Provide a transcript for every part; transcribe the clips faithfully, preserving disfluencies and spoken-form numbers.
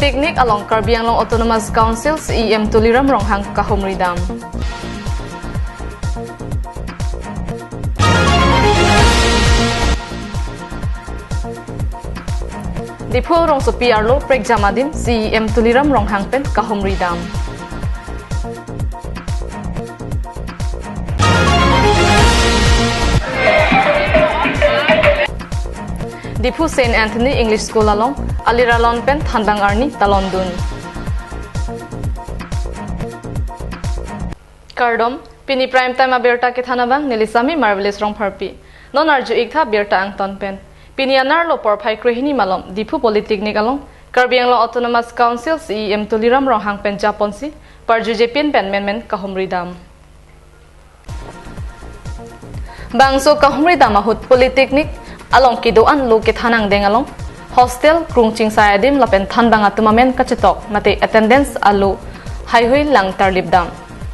Polytechnic along Karbi Anglong Autonomous Council C E M Tuliram Ronghang kahumri dam. Diphu rongsopi arlo prekjam adim C E M Tuliram Ronghang pen kahumri dam. Diphu Saint Anthony English School along aliralon pen thanbang arni talondun. Kardom, pini prime time abirta kethan abang neli Sami Marvelous Rongpharpi. Non arju-ik tha birta angton pen. Pini anerlo porphai krehini malom Diphu Polytechnic along Karbi Anglong Autonomous Council C E M Tuliram Ronghang pen japonsi parjujepin pen menmen kahumri dam. Bangso kahumri dam ahut Polytechnic along kedo-an lo kethan angdeng along hostel, krung chingsai adim lapen thanbang atum amen kachetok mate attendance alo haihui lang tarlip dam.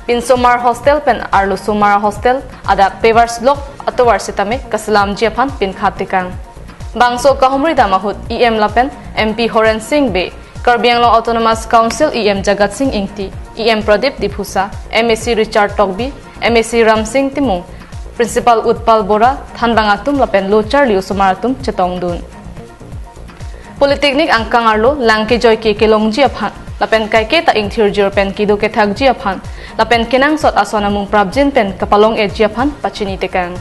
Pinsomar hostel pen arlosomar hostel adak pavers block atovar sitame kaselamji aphan pinkhat tekang. Bangso kahumri dam ahut E M lapen M P Horen Sing Bey, Karbi Anglong Autonomous Council E M Jagat Sing Engti, E M Pradip Diphusa, M A C Richard Tokbi, M A C Ramsing Timung, Principal Utpal Bora, thanbang atum lapen lo charli osomar atum chetongdun. Polytechnic angkang arlo lang kejoi ke kelongji aphan lapen kaike ta ingthirjir pen kedo kethakji aphan lapen kenangsot ason amung prapjin pen kapalong-eji aphan pachini tekang.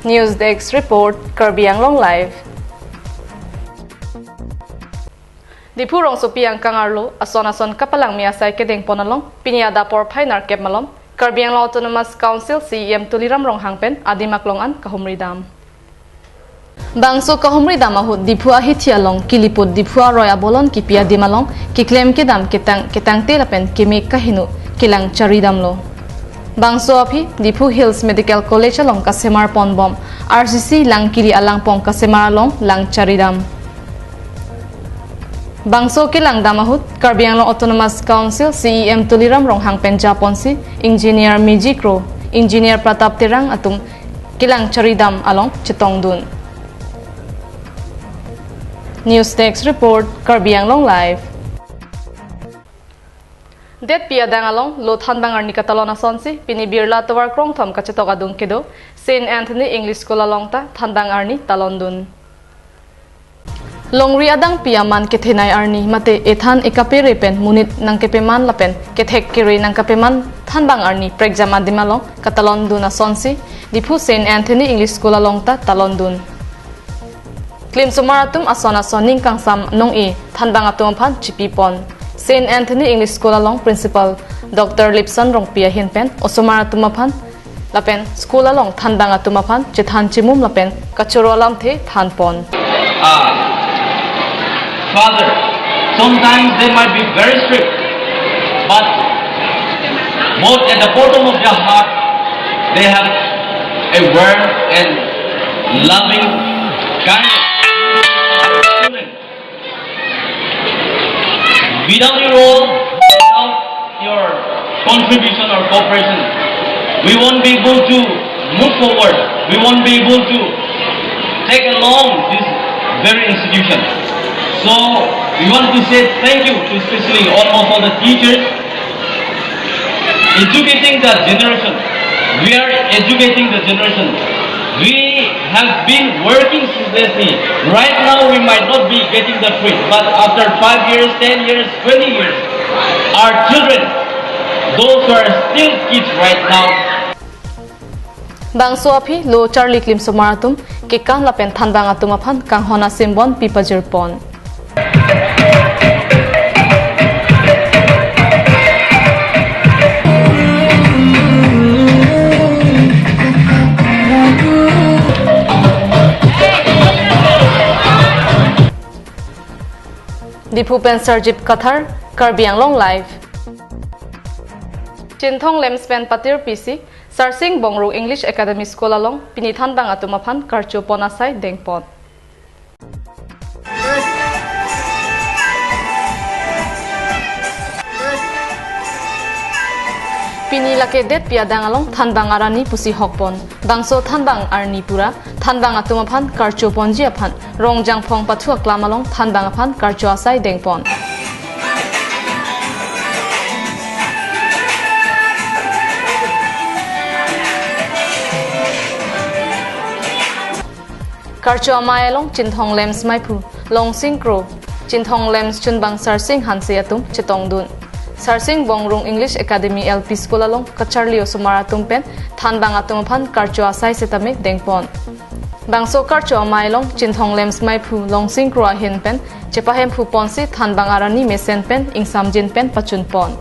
News Desk Report, Karbi Anglong Live. Diphu rongsopi angkang arlo ason ason kapalangme asai kedengpon along pini adap porphai nerkep malom Karbi Anglong Autonomous Council C E M Tuliram Ronghang pen adim aklong an kahumri dam. Bangso kahumri dam ahut Diphu ahithi along keliput Diphu aroi abolon kipi adim along keklem kedam ketang ketangte lapen keme kaheno kelang chari damlo. Bangso aphi Diphu Hills Medical College along kasemar ponbom R C C lang kiri alangpong kasemar along lang chari dam. Bangso kelang dam ahut Karbi Anglong Autonomous Council C E M Tuliram Ronghang pen japonsi Engineer Meji Kro, Engineer Pratap Terang atum kelang chari dam along chetongdun. News Desk Report, Karbi Anglong Live. Detpi adang along lo thanbang arni katalon asonsi pini birla tovar krongthom kachetok adung kedo Saint Anthony English School along ta thanbang arni talondun. Longri adangpi aman kethenei arni mate ethan ekapere pen monit nangkepeman lapen kethek kere nangkepeman thanbang arni prekjam adim along katalondun asonsi Diphu Saint Anthony English School along ta talondun. Klimsomar atum ason ason ning kangsam nong-e thanbang atum aphan chipipon. Saint Anthony English School along Principal Doctor Lipson Rongpi ahin pen osomar atum aphan lapen school along thanbang atum aphan chethan chimum lapen kachoro alamthe thanpon. Ah, Father, sometimes they might be very strict, but both at the bottom of their heart, they have a warm and loving kindness. Without your role, without your contribution or cooperation, we won't be able to move forward. We won't be able to take along this very institution. So we want to say thank you to especially almost all the teachers, educating the generation. We are educating the generation. We have been working ceaselessly. Right now, we might not be getting the fruit, but after five years, ten years, twenty years, our children, those who are still kids right now, Bangso aphi lo charli klimsomar atum kekang lapen thanbang atum aphan kanghon asimbon pipajirpon. Diphu pen Sarjip Kathar, Karbi Anglong Live. Chinthong Lems pen patir pisi Sarsing Bongrung English Academy School along pini thanbang atum aphan karcho pon asai dengpon. Pini lake detpi adang along thanbang arani pusi hokpon. Bangso thanbang arni pura thanbang atum aphan karcho ponji aphan Rongjangphong pathu aklam along thanbang aphan karcho asai dengpon. Karcho amei along Chinthong Lems meiphu Longsing Kro, Chinthong Lems chunbang Sarsing Hanse atum chetongdun. Sarsing Bongrung English Academy L P School along kacharli osomar atum pen thanbang atum aphan karcho asai setame dengpon. Bangso karcho amei along Chinthong Lems meiphu Longsing Kro ahin pen chepahemphu ponsi thanbang arani mesen pen ingsamjin pen pachunpon.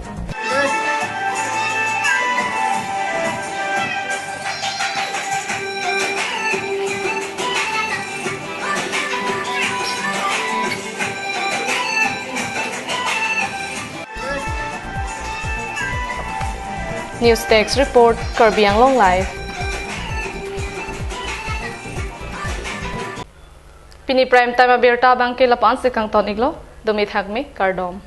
News Desk Report, Karbi Anglong Live. Pini prime time abirta abangke lapu-an si kangton iklo, dome thakme, kardom.